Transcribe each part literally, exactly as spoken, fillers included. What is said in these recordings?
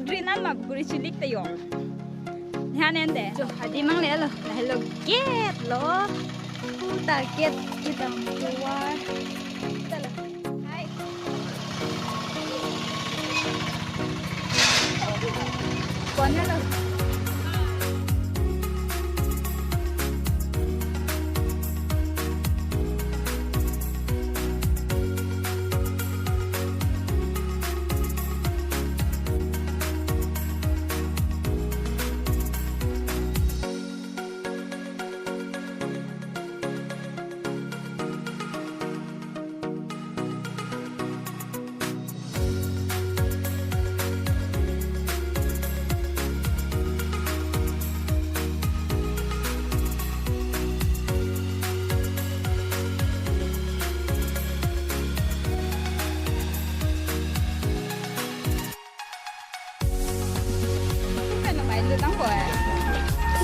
Rinan ma buri chilik ta yo. Nhan ende. Jo hadi mang le lo. Lahelo gate lo. Puta gate kedam tovar. Hai. Kona lo.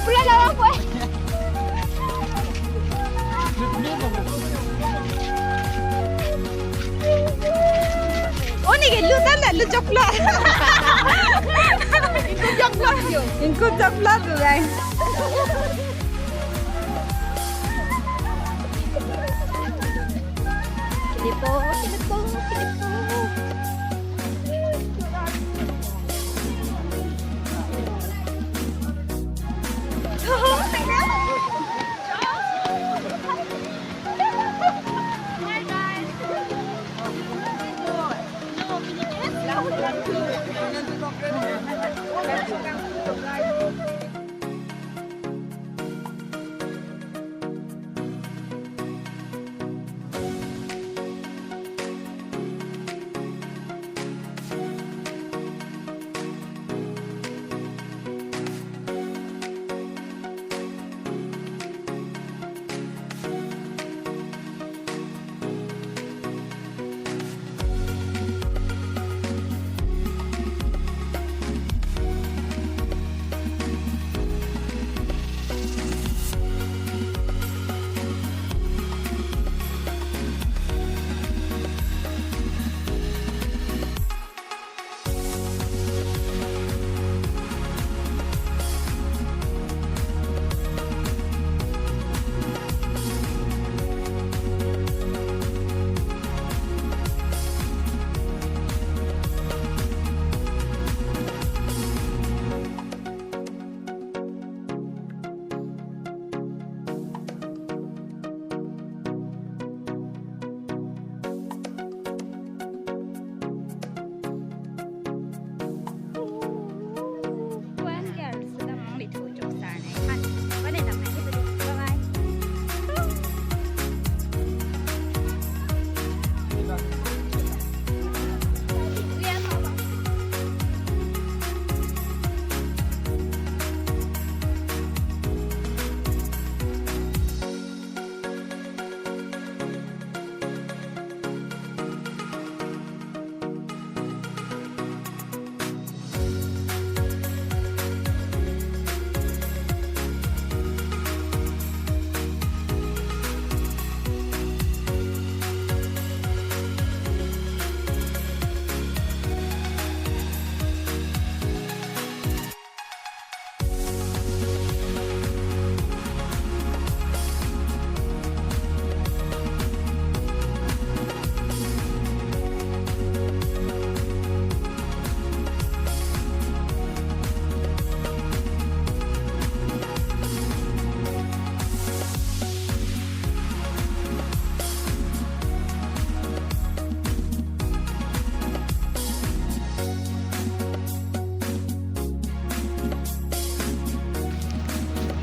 Pula lawa ko. Oh, ni ke lu tan la, lu choklo. Ingkung choklo yo. Ingkung choklo tu, guys. Kilipo, kilipo, kilipo.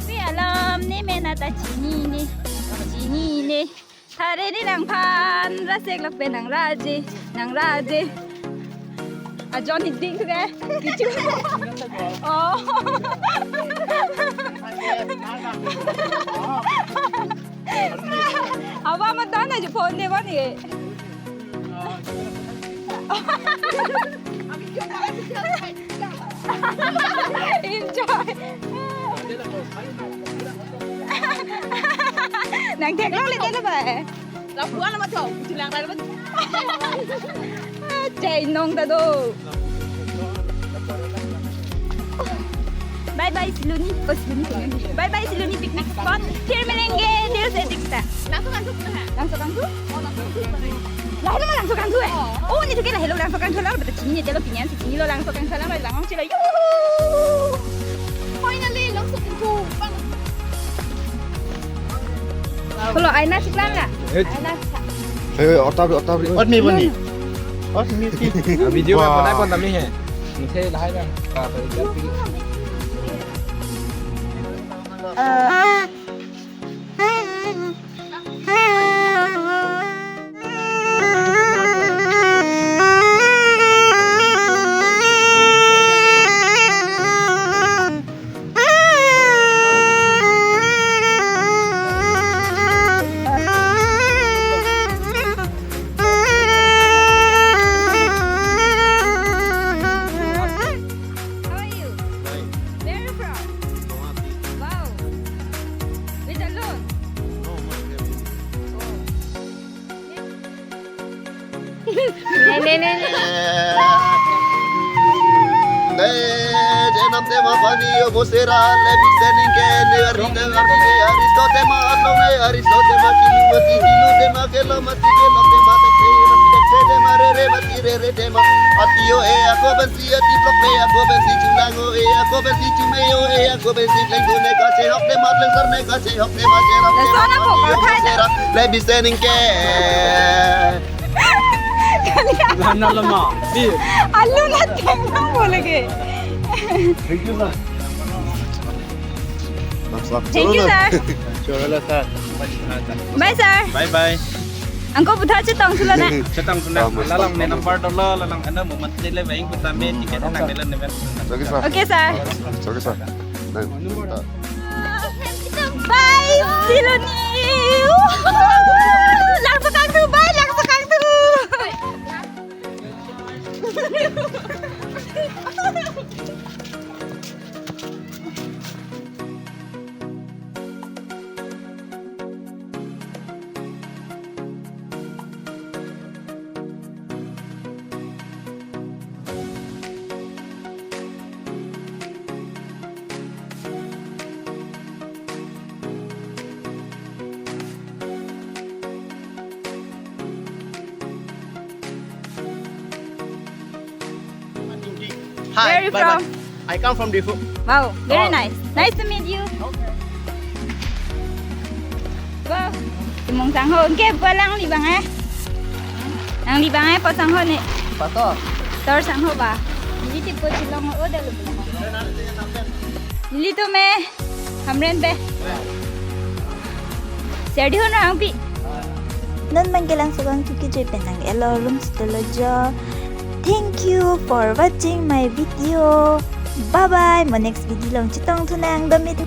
Pi alam ne mena ta chinine, chinine. Thare ne nangphan rasek lok pen nangraje, nangraje. A Johnny ding ke, kichu. Oh. Awa matan aja phone de koni. Enjoy. Nangtheklongle dei lo ba. Lapuan lo matho, bilang tadi. Chai nong ta do. Bye Siloni, oh Siloni, Siloni. Bye bye Siloni picnic spot. फिर मिलेंगे, दिल से दिखता. Langsung kan tuh, nah. Langsung kan tuh? Oh, langsung kan tuh. Lahelo ma Langsokangthu eh? Oh. Oh, nelitum ke lahelo Langsokangthu lo, beta chinine detlo pini an si chinilo Langsokangthu lo, langong chilo. Yuhu! Finally, Langsokangthu. Bang. Kolo aina chiklang la? Eh. Aina chiklang. Eh, otabri, otabri. Ot mi boni. Ot mi si. Ah, video ka Wah. Banai pon tami hai. Mungkin lahai bang. Ah, balik lagi. Eh. How are you? Fine. Where are you from? Guwahati. Wow. With alone? No, my family. Oh. Ne, ne, ne, ne. Ne, jenam tema pani yo bosera, le bisening ke ne arita arita aristo tema atong ne aristo tema kilu mati kilu tema kelo mati kelo tema tekse mati tekse tema re re mati re re tema. Ati yo e ako bensi ati blok ne ako bensi chulang o e ako bensi chume o e ako bensi kleng ne kache hok tema kleng sar ne kache hok tema sera. Laso na po, yo kathai na. Bosera, le bisening ke. Kalian. Lana lama. Di. Alu na tengang boleh ke. Thank you, sir. Thank you, sir. Cholo, sir. Bye, sir. Bye, bye. Angko puthot chetong thulo na. Chetong thulo na. Tama, lalang tama. Ne number dolo, lalang ano moment nile bang puta me ticket nang nile ne bang. Okay, sir. Okay, sir. Okay, sir. Nang, ta. Bye, Siloni. Langsokangthu, bye, Langsokangthu. Hi, where are you from? Bye bye. I come from Diphu. Wow, very nice. Oh. Nice to meet you. Okay. Wow, Timung sangho, ke pulang li bang eh. Nangli bang eh, po sangho ne. Pato. Tor sangho ba. Neli ti po chilong o dalo. Nelitum eh. Hamren be. Serdi hon rang pi. Non bang ke Langsokangthu kejui pen nang elo room stolo jo. Thank you for watching my video. Bye bye. Mo next video along chetong thunang, damit.